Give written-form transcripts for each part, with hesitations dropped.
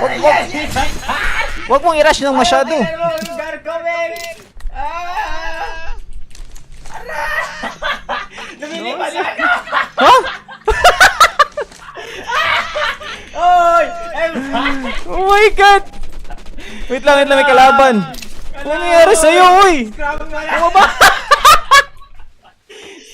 Wag, wag, wag mong i-rush ng masyado. Lumilipad na ako! Ha? Oy! Oh my God! Wait lang, may kalaban. Ano nangyari sa'yo, uy? Scramble! Bumaba!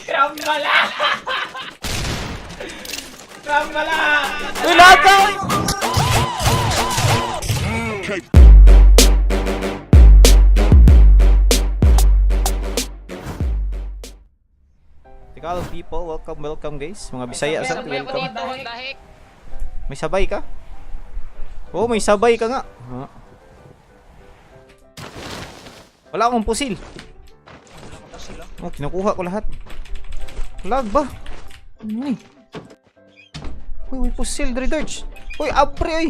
Scramble! Scramble! Uy, lahat ka! Uy! Tagalog people, welcome, welcome guys. Mga Bisaya sa welcome. May sabay ka? Oh, may sabay ka nga. Ha? Wala akong pusil. Oh, kinukuha ko lahat. Lag ba? Ano eh? Uy, may pusil, dre Dirge. Uy, apre oy.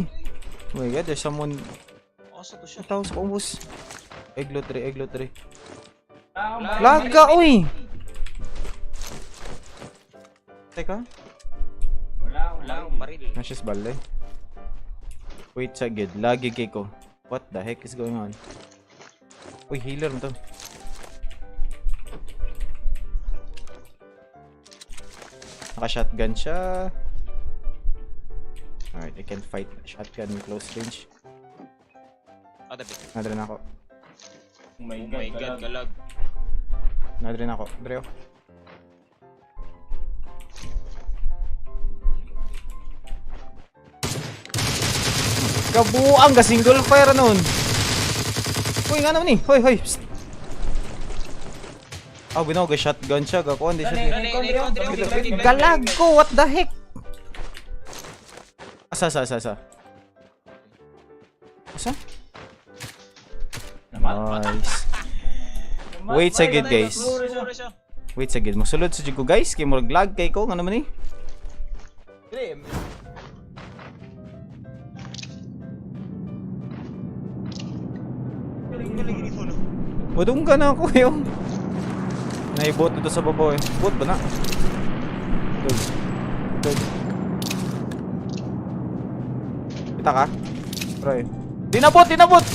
Oh my God, there's someone. Asa to siya? Ang tao sa kumbus. Eglot dre, eglot dre. Lag ka, uy. Teka. Wala akong baril. Nasya balay. Wait sa gid, lagi kay ko. What the heck is going on? Uy, healer mo to. Naka-shotgun siya. Alright, I can fight shotgun in close range. Ah, dapat. Nadre na ako. Oh my Oh my God, kalag. Nadre na ako. Dreo. Kabuang ka single fire nun. Uy, nga naman eh. Hoy, hoy. Psst. Ah, binaw ga shotgun siya. Gakuan di siya. Galag ko, what the heck? Asa, asa, asa, asa. Asa? Nice. Wait sa gid, guys. Wait sa gid. Mosulod sa jud ko guys kay murag lag kay ko nga naman eh. Madungga na ako yung. Naibot na to sa baba eh. Bot ba na? Dog. Dog. Kita ka? Try. Dinabot! Dinabot!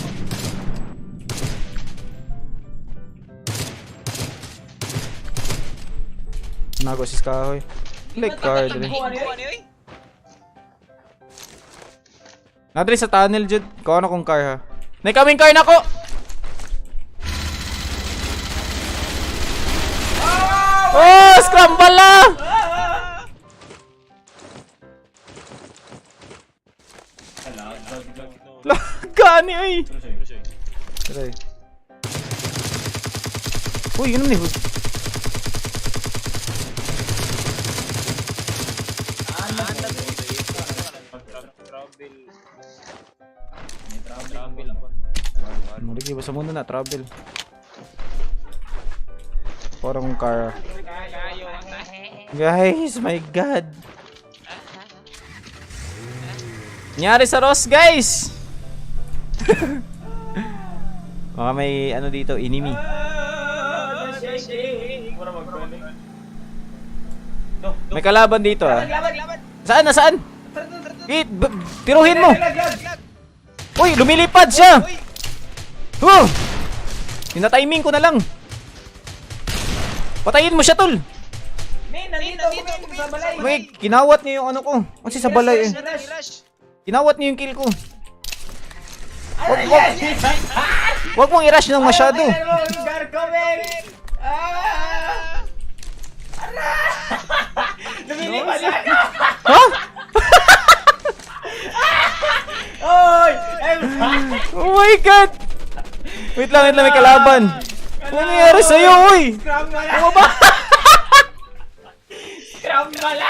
Nago sis kahoy. Like car dre. Nadre sa tunnel jud. Kuha na kong car ha. Nay kaming car nako. Oh, scramble la! Gani ay. Try. Uy, yun naman eh. Travel. Travel ako. Marigi, basta muna na, travel. Parang car. Guys, my God. Nyari sa Ross, guys! Baka may ano dito, enemy. May kalaban dito ah. Saan na saan? Wait, tiruhin mo. Uy, lumilipad siya. Oh! Ina-timing ko na lang. Patayin mo siya, tol. Men, nandito ako men, sa balay. May kinawat niya yung ano ko. Ano siya sa balay eh. Kinawat niya yung kill ko. Wag, wag, wag mong i-rush ng masyado. Lumilipad na ako! Ha? Oy! Oh my God! Wait lang, may kalaban. Ano nangyari sa'yo, uy? Scramble! Bumaba! Scramble!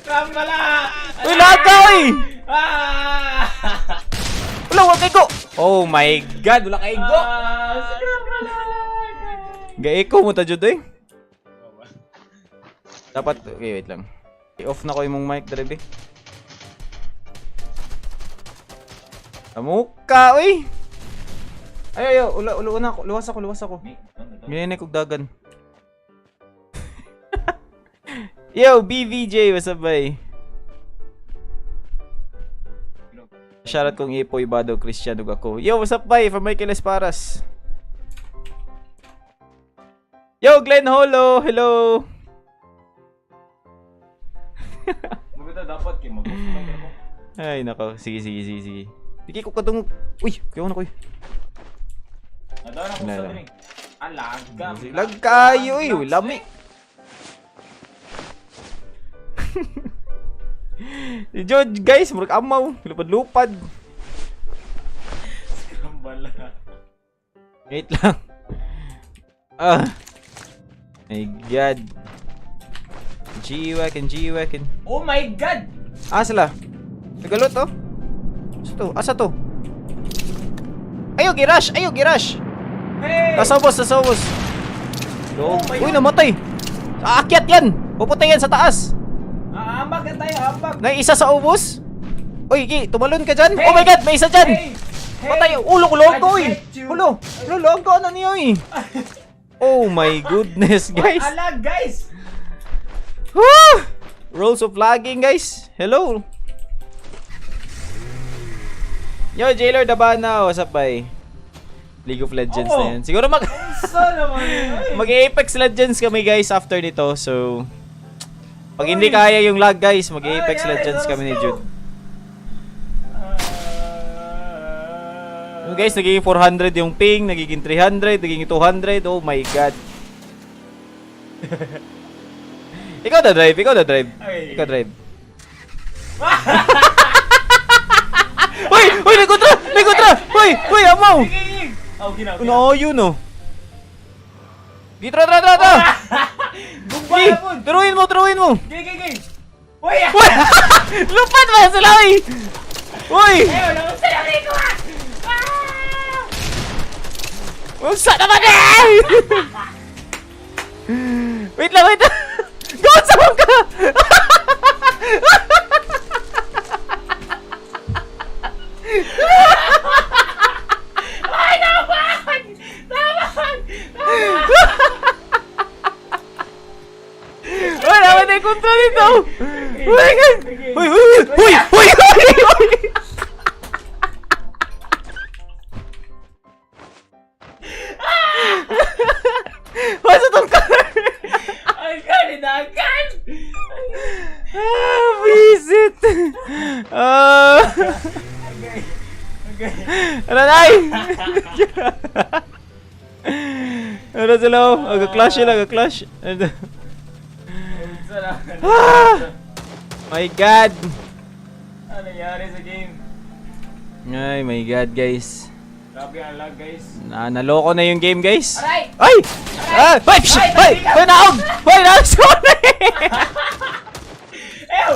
Scramble! Uy, lahat ka, uy! Ah! Wala, wala kay go! Oh my God, wala kay go! Ah, Scramble! Ga-echo mo ta jud eh. Dapat, okay, wait lang. I-off na ko yung mic, Drebe. Amuka, uy! Ay, ay, ay, ula, ula, una ako, luwas ako, luwas ako. Ganyan kog dagan. Yo, BVJ, what's up, bay? Shoutout kong Ipoy Bado Christian ug ako. Yo, what's up, bye? From Michael Esparas. Yo, Glenn Holo! Hello! Maganda dapat kay mag ko. Ay, nako. Sige, sige, sige, sige. Sige ko kadung. Uy, kuya na ko. Nadaw na ko Wala sa lang. diri. Alaga. Lag kayo eh. Uy, lami. Si George, guys, murag amaw. Lupad-lupad. Scramble. Wait lang. Ah. My God. G-Wagon, G-Wagon. Oh my God! Ah, sila. Nagalot, oh. Asa to? Asa to? Ayo, girash! Ayo, girash! Hey! Nasa ubos, nasa ubos. Oh my Uy, God. namatay. Aakyat yan. Pupunta yan sa taas. Ah, ambag na tayo, ambag. May isa sa ubos. Uy, Ki, tumalon ka dyan. Hey! Oh my God, may isa dyan. Hey! Hey! Patay, ulo ko logo, I uy. get you. Ulo, ulo logo, ano niyo, uy. Oh my goodness, guys. Alag, guys! Woo! Rules of vlogging, guys. Hello. Yo, Jailer Dabana. What's up, bay? League of Legends Oo. na yan. Siguro mag Sa naman yun, ay. mag-Apex Legends kami, guys, after nito. So, pag hindi Uy. kaya yung lag, guys, mag-Apex Ay, ay, Legends let's kami ni go. Jude. Yung guys, nagiging 400 yung ping, nagiging 300, nagiging 200. Oh my God. Ikaw na drive, ikaw na drive. Ay. Ikaw drive. Uy! Uy! Nagkontra! Nagkontra! Uy! Uy! Amaw! Sige, sige. Oh, ginaw, ginaw. Ano yun oh? Gitra, tra, tra, tra! Gumba Gi! na po. Turuin mo, turuin mo! Gay, gay, gay. Uy! ah! Uy! Lupad ba sila uy? Uy! Eh, wala ko sa labi ko ah! Ah! Unsa naman eh! Wait lang, wait lang! Go! Sa ka! Ay, naman! Naman! Wala ba na yung control nito? Oh my God! Uy, uy, uy! Uy! Uy! Uy! Uy! What's itong car? Ay, God, inagan! Ah, visit! Ah! Okay. Okay. Ano na ay? Ano sila? Aga-clash sila, aga-clash. Ano? Sa naman. Ah! My God! Ano nangyari sa game? Ay, my God, guys. Grabe ang lag, guys. Na naloko na yung game, guys. Aray! Ay! Ah! Ay! Psh! Ay, Ay! nasigaw! Ay! Naog! Ay! Naog! Sorry! Ew!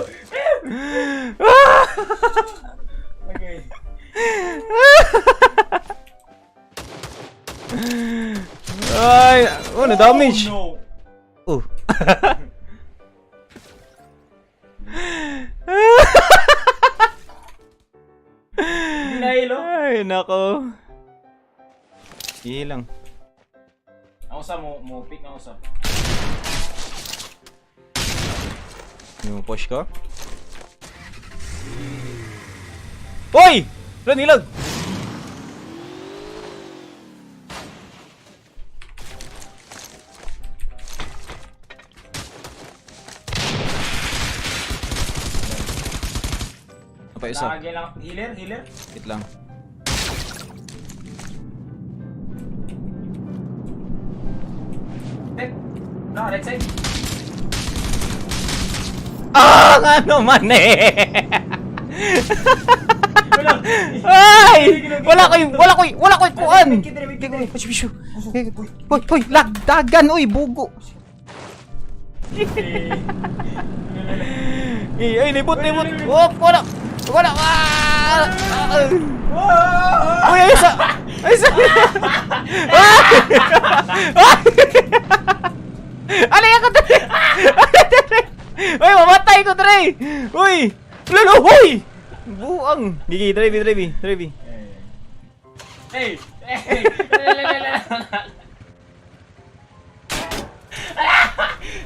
Ew! Okay. Ay! Oh, na-damage! Oh, no. Oh. Hindi na ilo. Ay, nako. Sige lang. Ako sa mo, mo pick ako sa. Yung push ko. Hoy! Wala, nilag! Ano pa isa? Lagi lang. Healer, healer. Wait lang. Tek. No, right side. Ah! Ano man eh! Wala. Ay! Wala ko'y kuan! Wait, wait, wait. Hoy, hoy, lagdagan, oy, bugo. Eh, ay, libot, libot. Oh, wala. Wala. Ah! Ah! Uy, ay sa. Ay sa. Ay! Ay! Alay ako dre. Alay dre. Uy, mamatay ko dre. Uy. Lolo, huy. Buang. Gigi, drive, drive, drive. Hey! Hey! La, la, la, la, la.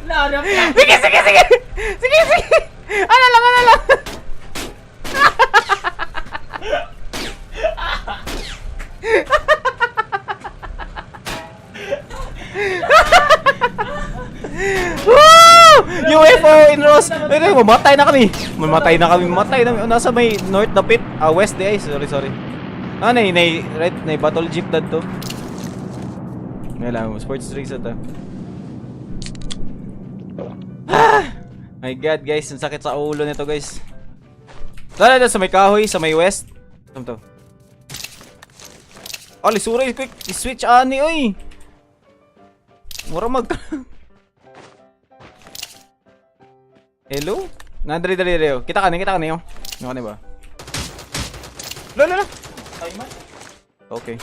No, no, no. Sige, sige, sige. Sige, sige. Ano lang, ano lang. Mamatay na kami. Mamatay na kami, mamatay na kami. Oh, nasa may north dapit. Ah, west di ay. Sorry, sorry. Ah, nay, nay, right, nay battle jeep dad to. Wala mo, sports drinks ata. Ah! My God, guys, ang sakit sa ulo nito, guys. Tara na sa may kahoy, sa may west. Saan to? Oh, lisura, quick. I-switch ani, oy. Mura mag. Hello? Nandre dali dali. Kita ka ni, kita ka ni, oh. Ano ka ni ba? Lo, lo, lo. Ay, man. Okay.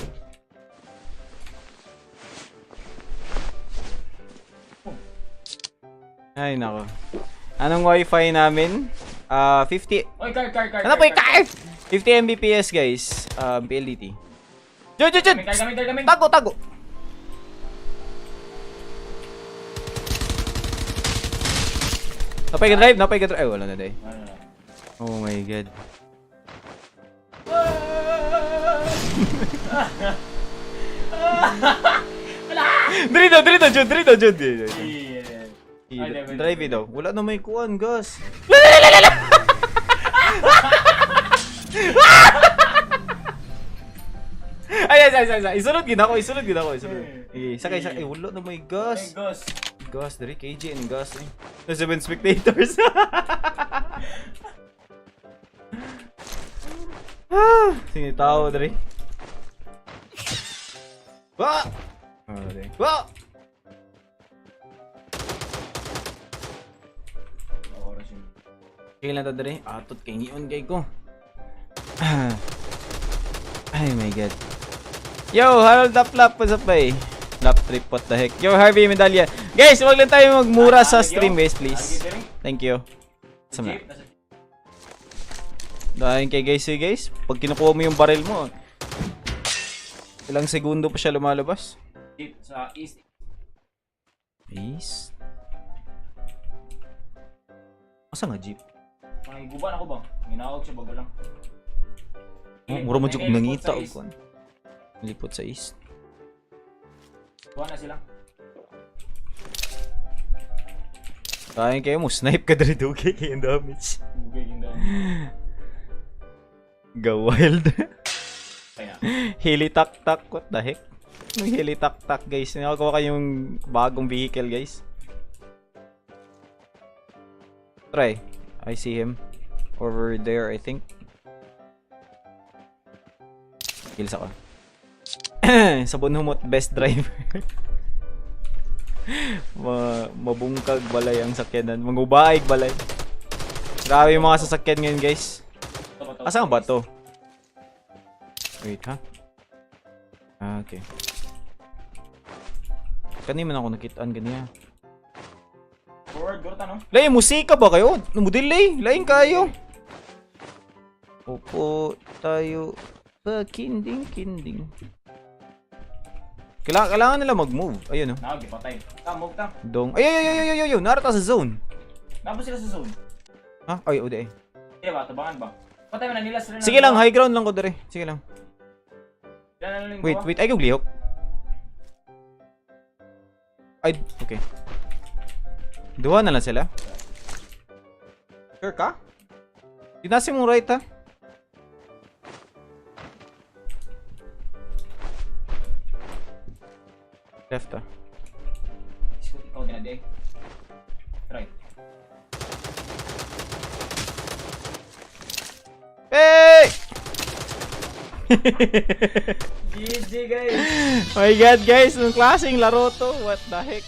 Ay, nako. Anong wifi namin? Ah, 50. Oy, car, car, car. Ano pa yung car? car? 50 Mbps, guys. PLDT. Jud, jud, jud! Kami, car, kami, car, kami. Tago, tago! Napay ka drive, napay ka drive. Ay, wala na day. Ano na? Oh my God. Diri daw, diri daw, Jud, diri daw, Jud. Diri daw. Yeah. Ay, never, Drive never. daw. Wala na may kuan, gas. Ay, ay, ay, ay, ay. Isulod gid ako, isulod gid ako, isulod. Eh, sakay, sakay. Ay, wala na may gas. Ay, gas. Gas, diri KJ and gas eh. The seven spectators. Ah, sige, tao diri. Wa! Ah, diri. Wa! Oras yun. Kailan ta diri? Atot kay ngion kay ko. Ay my God. Yo, Harold Daplap, what's up bay? Lap trip, what the heck? Yo, Harvey Medalya. Guys, wag lang tayo magmura sa stream, guys, please. Thank you. Sama. Jeep, nasa Dahil kay guys, eh, guys, pag kinukuha mo yung baril mo, ilang segundo pa siya lumalabas? jeep sa east. East? Asa nga jeep? Mga guban ako ba? Ginawag siya baga lang. Oh, mura mo jud Ay, nangita sa og east. kuan. Lipot sa east. Kuha na sila. Kain kayo mo, snipe ka diri dugay kay ang damage. Ugay yung daw. Go wild. Kaya. Heli tak tak, what the heck? Anong heli tak tak, guys? Nakagawa kayong bagong vehicle, guys. Try. I see him. Over there, I think. Kills ako. Sabon humot, best driver. Mabungkag balay ang sakyanan. Mangubaig balay. Grabe yung mga sasakyan ngayon, guys. Ito ba to? Asan ba to? Wait, ha? Ah, okay. Kanina man ako nakitaan ganiya. Forward, go no? Lay, musika ba kayo? Numudelay. Lain kayo. Opo tayo sa kinding kinding. Kailangan nila mag-move. Ayun oh. Nakagi, patay. Ta, move ta. Dong. Ay, ay, ay, ay, ay, ay, ay, narata sa zone. Nabot sila sa zone. Ha? Ay, ode eh. Hindi ba? Tabangan ba? Patay mo na nila sila. Sige lang, high ground lang ko dere. Sige lang. Sila na lang yung Wait, gawa. wait. Ay, lihok. Ay, okay. Duha na lang sila. Sure ka? Dinasi mong right, ha? Left, ha? Iskot ikaw din na di. Try. Hey! GG guys! My God, guys! Anong klaseng laro to? What the heck?